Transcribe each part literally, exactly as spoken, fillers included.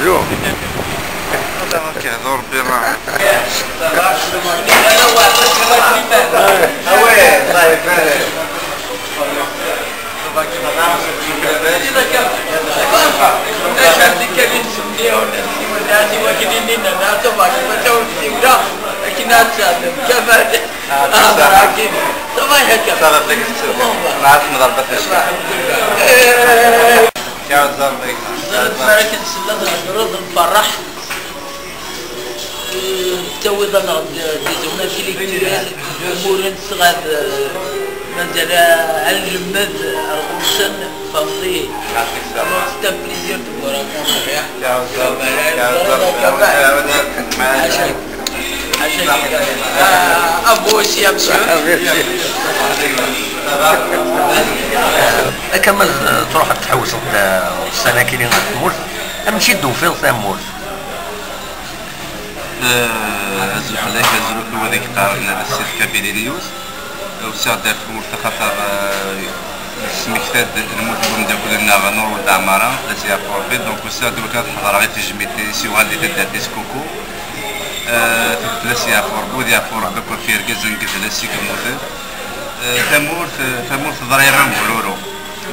Anda ara k-yehdu Rebbi, ma. Ah ouais, ça y est, ça va, ça va. Kya zor bek? Zor bek, nehder, nferreḥ. Tettawiḍ-aneɣ-d des honneurs intellectuels, umuren s ɣer, eh, mazal ad nlemmed ar ɣur-sen, tfehmeḍ-iyi. C'est un plaisir de vous rencontrer. Ḥaca-k. Ḥaca-k. Ah, à vous aussi, monsieur. Akken ma tṛuḥeḍ tḥewwseḍ-d, eh, ussan-agi ɣer tmurt, amek i d-tufiḍ tamurt? Eh, azul fell-ak, azul akk i wid i yeqqaren d Ssid Kabili News. Usiɣ-d ar tmurt axaṭer, eh, nesmekta-d lmut n umeddakel-nneɣ Nurwel Ɛmara, ad as-yeɛfu Rebbi. Donc usiɣ-d iwakken ad ḥeḍreɣ i tejmilt-is yuɣal di taddart-is Kuku. Eh, tebdel ad as-yeɛfu Rebbi, ad yeɛfu Rebbi akk ɣef yergazen n yidles i yemmuten. Eh, tamurt, eh, tamurt teḍra-yaɣ am bururu.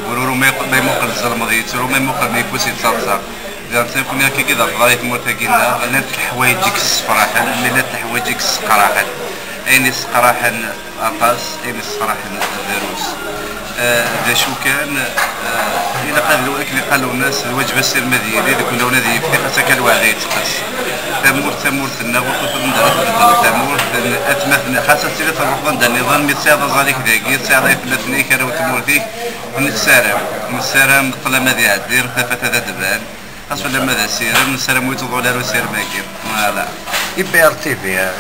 Bururu ma yeq-, ma imuqel tzellmeḍ yettru, ma imuqel ma ifus yettaḍsa. Diɣen nekkni akka i d-nehder i tmurt-agi-nneɣ, llant leḥwayeǧ i yessefraḥen, llant leḥwayeǧ i yesseqraḥen. Ayen yesseqraḥen aṭas, ayen yesseqraḥen drus. Eh, d acu kan, eh, ilaq ad, akken iqal unas, lwaǧeb asirem ad yili, deg ulawen ad yefti, xas akka lweɛd ad yettqas. Tamurt, tamurt-nneɣ, ur tufiḍ anda ara tbeddel tamurt, atmaten, xas ad tiliḍ truḥeḍ anda nniḍen, mi tesɛiḍ aẓal-ik dagi, tesɛiḍ aytmaten-ik, arraw n tmurt-ik, nessaram, nessaram ṭṭlam ad iɛeddi, tafat ad d-tban. Xas ulamma d asirem, nessaram ur yettḍul ara usirem-agi. Voilà. I B R T V, euh,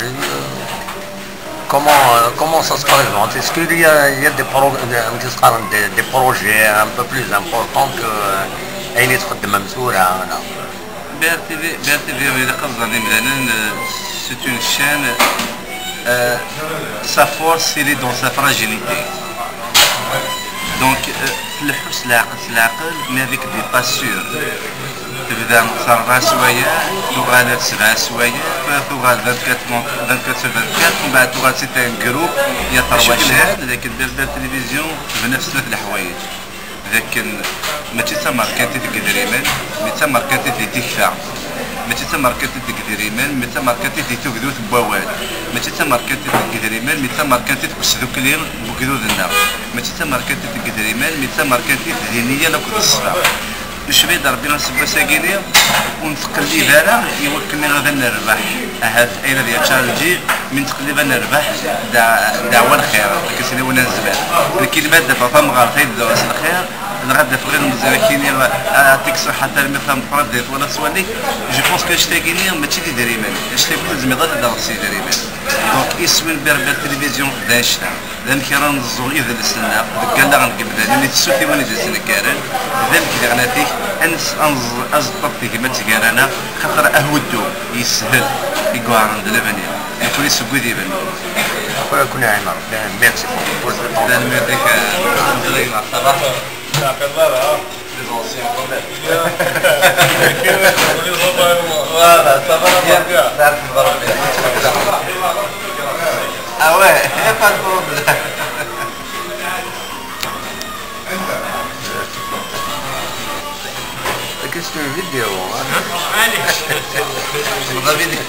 comment, euh, comment ça se présente? Est-ce qu'il y a, il y a des pro-, des, des, des projets un peu plus importants que, euh, ayen i txeddmem tura, non? B R T V, B R T V, ilaq ad ẓren imdanen, euh, c'est une chaîne, euh, sa force, elle est dans sa fragilité. Donc, euh, tleḥḥu s leɛqel, s leɛqel, mais avec des pas sûrs. Tebda s rebɛa swayeɛ, tuɣal ar sebɛa swayeɛ, tuɣal vingt-quatre sur vingt-quatre, mbeɛd tuɣal c'est un groupe, il y a trois chaînes. Lakin Berbère Télévision tebna ɣef snat leḥwayeǧ. D akken mačči d tamerkantit deg yidrimen, mais d tamerkantit di tikta. Mačči d tamerkantit deg yidrimen, mais d tamerkantit di tugdut n wawal. Mačči d tamerkantit deg yidrimen, mais d tamerkantit deg usdukli n wegdud-nneɣ. Mačči d tamerkantit deg yidrimen, mais d tamerkantit di nniya akked ṣṣber. Icba-d Ṛebbi aseggas-agi-ni, ur nettqellib ara i wakken ad nerbeḥ. Ahat ayen ad yeččar lǧil, mi nettqellib ad nerbeḥ, da-, ddeɛwa lxir, akken s lawan ad nezmer. Nekk ilma ad d-afeɣ tamɣart ay d-dduɣ s lxir, neɣ ad d-afeɣ ilmeẓyen akkin-nni, a, a, tiksur ḥatta armi tameqqrant di twalaḍ s wallen-ik, je pense que anect-agi-ni mačči d idrimen. Anect-agi ur tezmireḍ ad t-id-taɣeḍ s idrimen. Donc, iswi n Berbère Télévision d annect-a. D amek ara neẓẓu idles-nneɣ deg wallaɣen n yemdanen i tsutiwin i d-yettnekkaren, d amek diɣen ad t-, ad nes-, ad neẓ-, aẓeṭṭa n tegmat gar-aneɣ, xaṭer ahuddu yeshel i iweɛren d l'avenir. Nekkni seg wid ibennu. Akk-, akk-, merci beaucoup pour ce temps. Tanemmirt-ik, eh, ça va? Voilà, ça va bien. Merci beaucoup. Ah ouais, y a pas de problème. Qu'est-ce que tu veux dire, hein? On va venir.